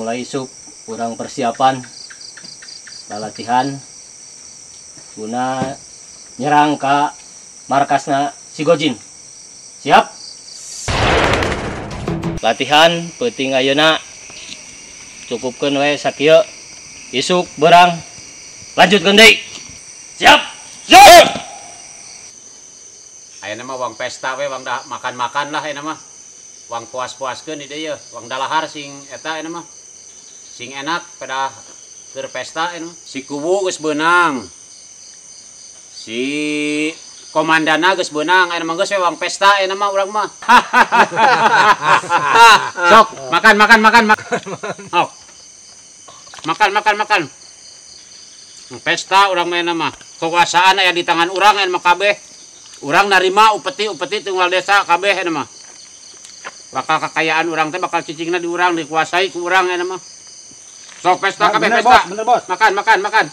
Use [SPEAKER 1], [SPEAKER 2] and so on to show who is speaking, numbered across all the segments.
[SPEAKER 1] Dimulai isuk urang persiapan latihan guna nyerang ka markasna si Gojin. Siap? Latihan peuting ayeuna cukupkeun we sakieu. Isuk berang lanjutkeun deui. Siap? Siap.
[SPEAKER 2] Ayeuna mah wang pesta we, wang makan-makan lah ayeuna mah. Wang puas-puaskeun di dieu, wang dalahar sing eta ayeuna mah. Sing enak pada keur pesta ayeuna mah. Si kuwu geus beunang. Si komandana geus beunang, ayeuna mah geus we wang pesta ayeuna mah urang mah. Sok, makan makan makan makan. Oh. Makan makan makan. Pesta urang mah ayeuna mah. Kekuasaan aya di tangan urang ayeuna mah kabeh. Urang narima upeti-upeti tunggal desa kabeh ayeuna mah. Bakal kekayaan urang teh bakal cicingna di urang, dikuasai ku urang ayeuna mah. Sok pesta kabeh pesta.
[SPEAKER 3] Bos, bener, bos.
[SPEAKER 2] Makan makan makan.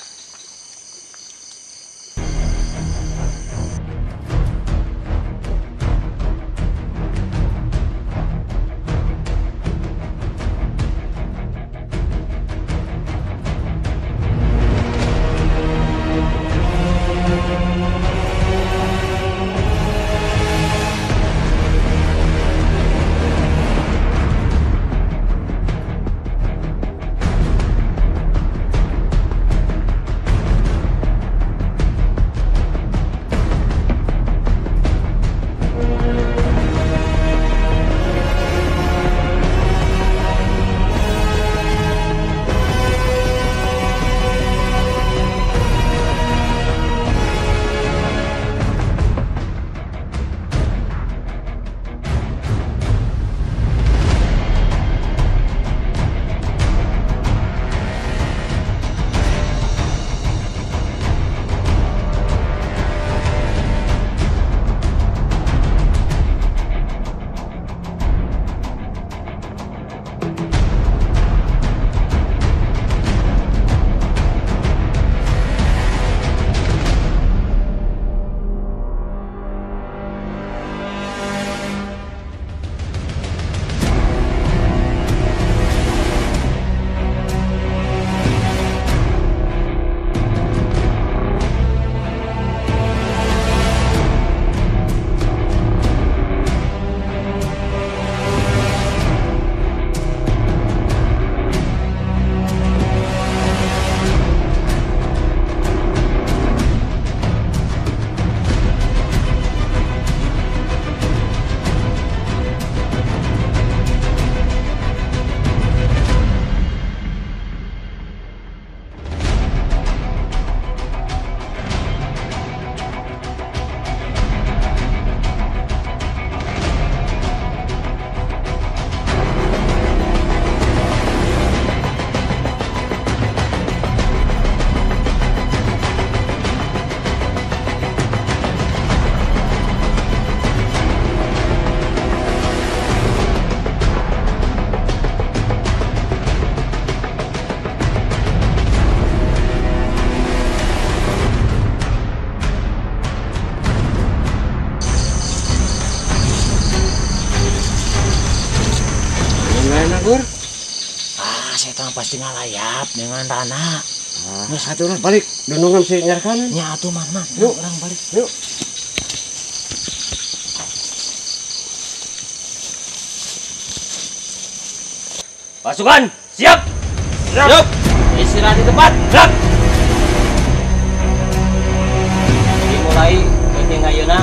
[SPEAKER 4] Pasti ngalayap dengan tanah.
[SPEAKER 3] Nah, satu lah balik dundungan si nyarkan.
[SPEAKER 4] Ya atuh mah mah.
[SPEAKER 3] Yuk
[SPEAKER 4] orang balik.
[SPEAKER 3] Yuk.
[SPEAKER 1] Pasukan siap. Siap. Siap. Istirahat di tempat. Siap. Dimulai meeting ayeuna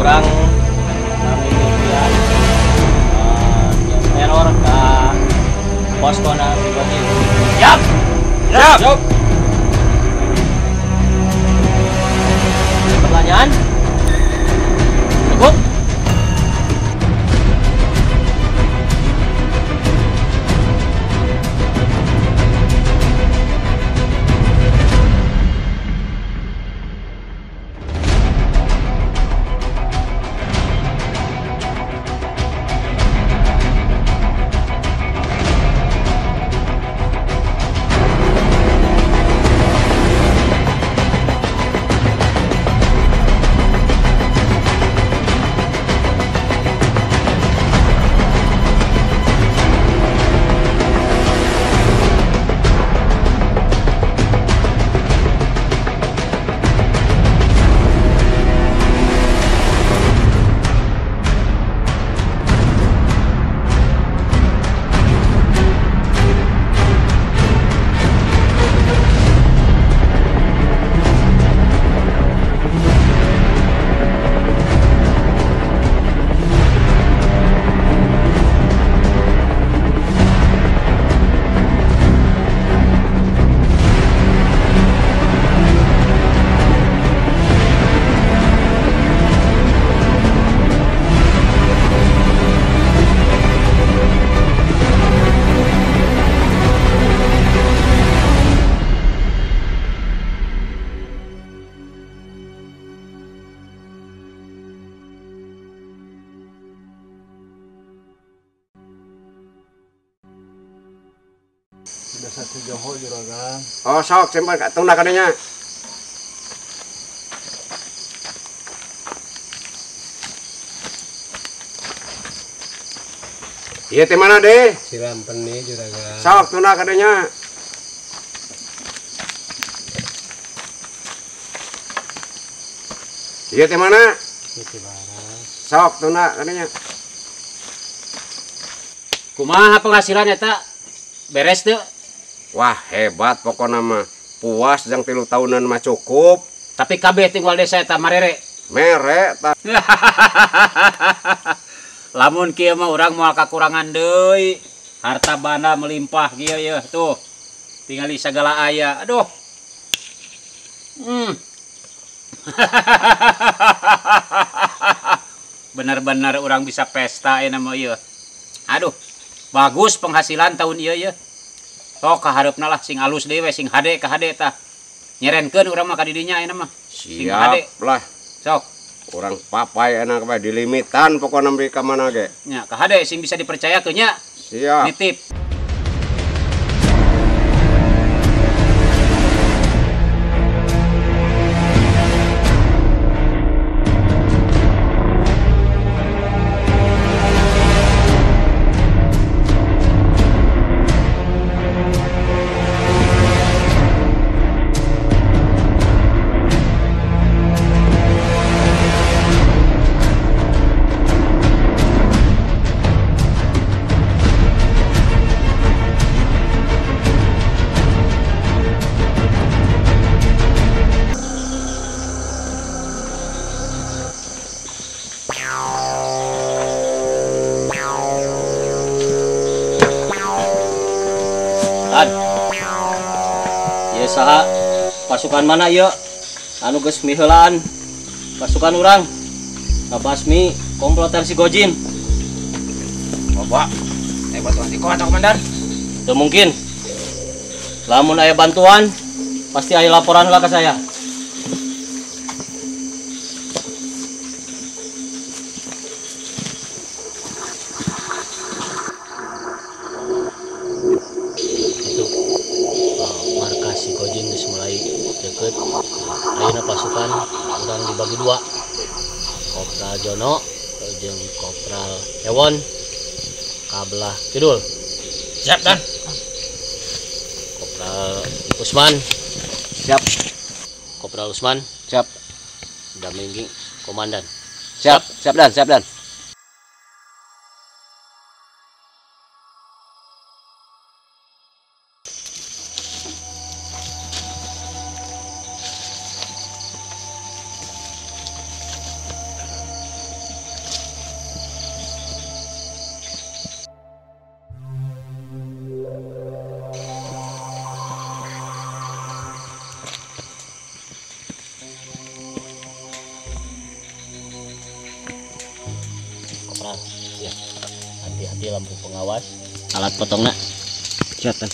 [SPEAKER 1] urang mimitian teror ka poskona si Gojin. Siap. Siap. Siap. Pertanyaan? Cukup?
[SPEAKER 5] Asa Cijoho juragan.
[SPEAKER 3] Oh sok simpan tunda kadinya. Ieu teh mana deh?
[SPEAKER 5] Cilampeni juragan.
[SPEAKER 3] Sok tunda kadinya. Ieu teh mana?
[SPEAKER 5] Cibaras.
[SPEAKER 3] Sok tunda kadinya.
[SPEAKER 2] Kumaha penghasilan eta? Beres teu?
[SPEAKER 3] Wah, hebat pokona mah. Puas jang 3 tahunan mah cukup.
[SPEAKER 2] Tapi kabeh tinggal desa eta marere.
[SPEAKER 3] Mere ta.
[SPEAKER 2] Lamun kieu mah urang moal kakurangan deui. Harta banda melimpah kieu yeuh tuh. Tingali sagala aya. Aduh. Benar-benar orang bisa pesta ayeuna mah ieu. Aduh. Bagus penghasilan tahun ieu yeuh. Tok kahareupna lah sing alus deui we sing hade ka hade tah. Nyerenkeun urang mah ka didinya ayeuna mah. Sing hade.
[SPEAKER 3] Siap lah.
[SPEAKER 2] Sok.
[SPEAKER 3] Urang papai enak bae dilimitan pokona ka mana ge.
[SPEAKER 2] Nya ka hade sing bisa dipercayakeun nya.
[SPEAKER 3] Siap.
[SPEAKER 2] Nitip.
[SPEAKER 1] Ieu saha pasukan mana ieu? Anu geus miheulaan pasukan urang ngabasmi komplotan si Gojin.
[SPEAKER 4] Bapak, bantuan ti kota komandan.
[SPEAKER 1] Teu mungkin. Lamun aya bantuan pasti aya laporan lah ke saya. Markas si Gojin geus mulai deket. Ayeuna pasukan urang dibagi 2. Kopral Jono jeung Kopral Ewon kabelah kidul.
[SPEAKER 4] Siap dan.
[SPEAKER 1] Kopral Usman.
[SPEAKER 3] Siap.
[SPEAKER 1] Kopral Usman.
[SPEAKER 3] Siap.
[SPEAKER 1] Dampingi komandan.
[SPEAKER 3] Siap, siap dan, siap dan.
[SPEAKER 1] Ya. Hati-hati lampu pengawas, alat potongna.
[SPEAKER 3] Siap, Tan.